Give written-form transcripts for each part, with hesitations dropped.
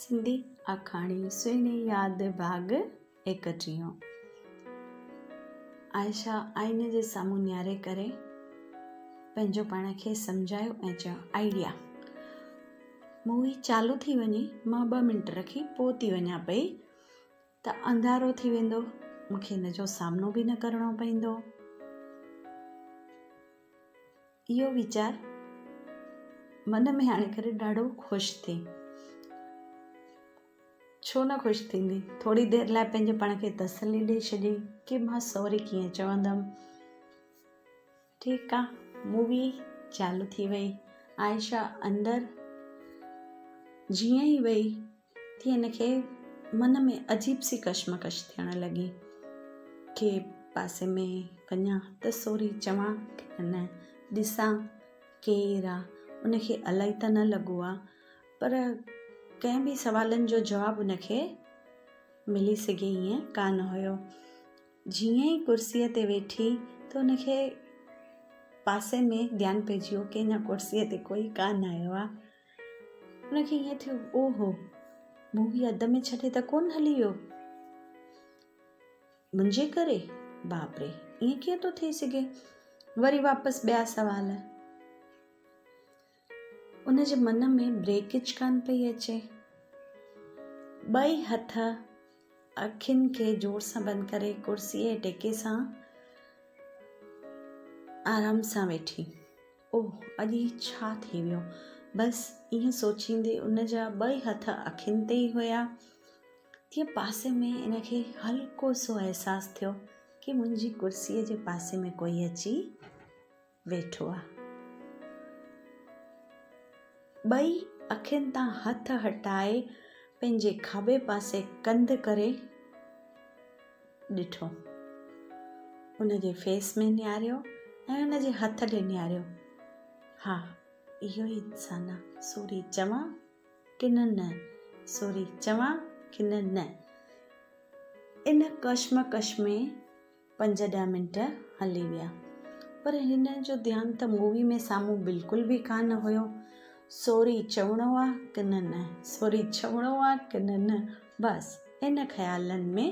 سنڌي آکاڻي سهڻي ياد ڀاڳ ايڪٽيهون. عائشه آئيني جي سامهون نهاري ڪري پنهنجو پاڻ کي سمجهايو ۽ چيو، آئيڊيا! مووي چالو ٿي وڃي، مان ٻه منٽ رکي پوء ٿي وڃان پئي ته انڌارو ٿي ويندو، مون کي هن جو سامنو به نه ڪرڻو پوندو. اهو ويچار من ۾ آڻي ڪري ڏاڍو خوش ٿي. ڇو نه خوش ٿيندي؟ ٿوري دير لاء پنهنجي پاڻ کي تسلي ڏئي ڇڏي ڪي مان سوري ڪيئن چوندم. ٺيڪ آ، مووي چالو ٿي وئي. عائشه اندر جيئن ئي وئي تيئن هن کي من ۾ عجيب سي ڪشمڪش ٿيڻ لڳي ڪي پاسي ۾ وڃان ته سوري چوان ڪي نه، ڏسان ڪير آ، ان کي الائي ته نه لڳو آ، پر ڪنهن به سوالن جو جواب ان کي ملي سگهي ائين ڪانه هيو. جيئن ئي ڪرسيء تي ويٺي ته ان کي پاسي ۾ ڌيان پئجي ويو ڪي اڃا ڪرسيء تي ڪوئي ڪانه آيو آ. هن کي ائين ٿيو، اوهو! مووي اڌ ۾ ڇڏي ته ڪونه هلي ويو؟ منهنجي ڪري؟ باپ ري! ائين ڪيئن ٿو ٿي سگهي؟ وري واپس ٻيا سوال. ان جي من ۾ بريڪج ڪانه پئي اچي. ٻئي هٿ اکين کي زور سان بند ڪري ڪرسيء جي ٽيڪي سان آرام سان ويٺي. اوه! اڄ هي ڇا ٿي ويو؟ بس ائين سوچيندي ان جا ٻئي هٿ اکين تي ئي هيا. تيئن پاسي ۾ ان کي هلڪو سو احساس ٿيو ڪي منهنجي ڪرسيء جي پاسي ۾ ڪوئي اچي ويٺو آ. ٻئي اکين تان هٿ هٽائي پنهنجي کاٻي پاسي ڪنڌ ڪري ڏٺو. ان جي فيس ۾ نهاريو ۽ ان جي هٿ ڏي نهاريو. ها اهو ئي انسان آ. سوري چوان ڪي نه نه، سوري چوان ڪي نه نه. ان ڪشمڪش ۾ پنج ڏهه منٽ هلي ويا پر هن جو ڌيان ته مووي ۾ سامهون بلڪل به ڪانه هيو. سوري چوڻو آ ڪه نه نه، سوري چوڻو آ ڪه نه نه، بس ان خيالن ۾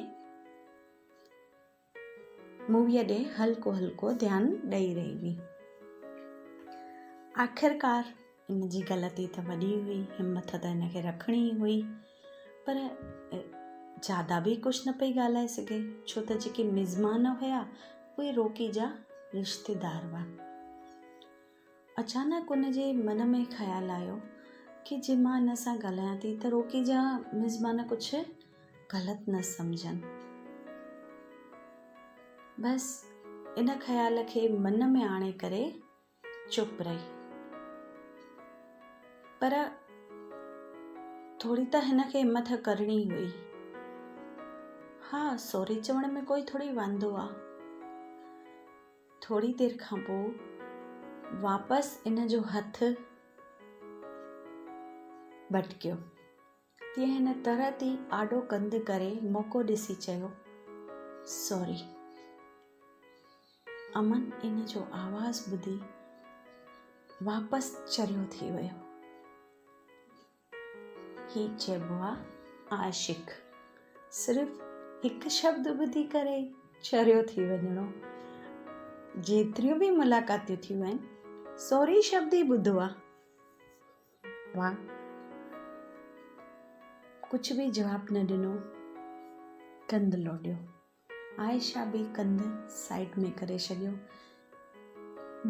موويء ڏي هلڪو هلڪو ڌيان ڏئي رهي هئي. آخرڪار ان جي غلطي ته وڏي هئي، همٿ ته هن کي رکڻي ئي هئي. پر زياده به ڪجهه نه پئي ڳالهائي سگهي، ڇو ته جيڪي مزمان هيا، اهي روڪي جا رشتيدار هئا. اچانڪ ان جي من ۾ خيال آيو ڪي جي مان هن سان ڳالهايان ٿي ته روڪي جا مزمان ڪجهه غلط نه سمجهن. بس ان خيال کي من ۾ آڻي ڪري چپ رهي. پر ٿوري ته هن کي همٿ ڪرڻي هئي. ها سوري چوڻ ۾ ڪوئي ٿوري واندو آ. ٿوري دير کان پوء واپس ان جو هٿ ڀٽڪيو. تيئن هن ترت ئي آڏو ڪنڌ ڪري موقعو ڏسي چيو، سوري. امن ان جو آواز ٻڌي واپس چريو ٿي ويو. هي چئبو آ عاشق. صرف هڪ شبد ٻڌي ڪري چريو ٿي وڃڻو. جيتريون به ملاقاتيون ٿيون آهن، سوري شبد ئي ٻڌو آ. واهه! ڪجهه به جواب نه ڏنو، ڪنڌ لوڏيو. عائشه به ڪنڌ سائيڊ ۾ ڪري ڇڏيو.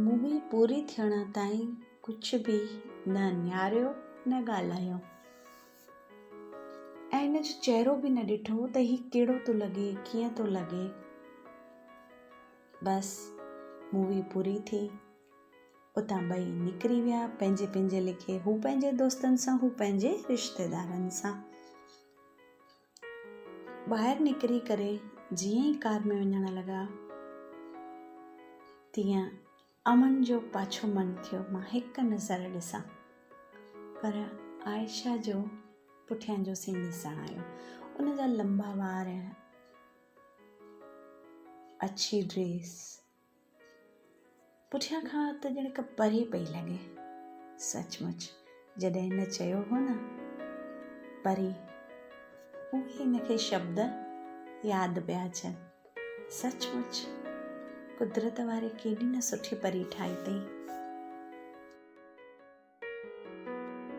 مووي پوري ٿيڻ تائين ڪجهه به نه نهاريو نه ڳالهايو ۽ هن جو چهرو به نه ڏٺو ته هي ڪهڙو ٿو لڳي، ڪيئن ٿو لڳي. بس مووي پوري ٿي. اتان ٻئي نڪري ويا پنهنجي پنهنجي ليکي، هو پنهنجي دوستن سان، هو پنهنجي رشتيدارن سان. ٻاهر نڪري ڪري جيئن ئي ڪار ۾ وڃڻ لڳا، تيئن امن جو پاڇو من ٿيو، مان هڪ نظر ڏسان. پر عائشه جو پٺيان جو سين ڏسڻ آيو. ان جا لنبا وار، اڇي ڊريس، پٺيان کان ته ڄڻ هڪ پري پئي لڳي. سچ مچ جڏهن هن چيو هو نه، پري. اهي هن کي شبد ياد پيا اچن. سچ مچ قدرت واري ڪيڏي نه سٺي پري ٺاهي اٿئي.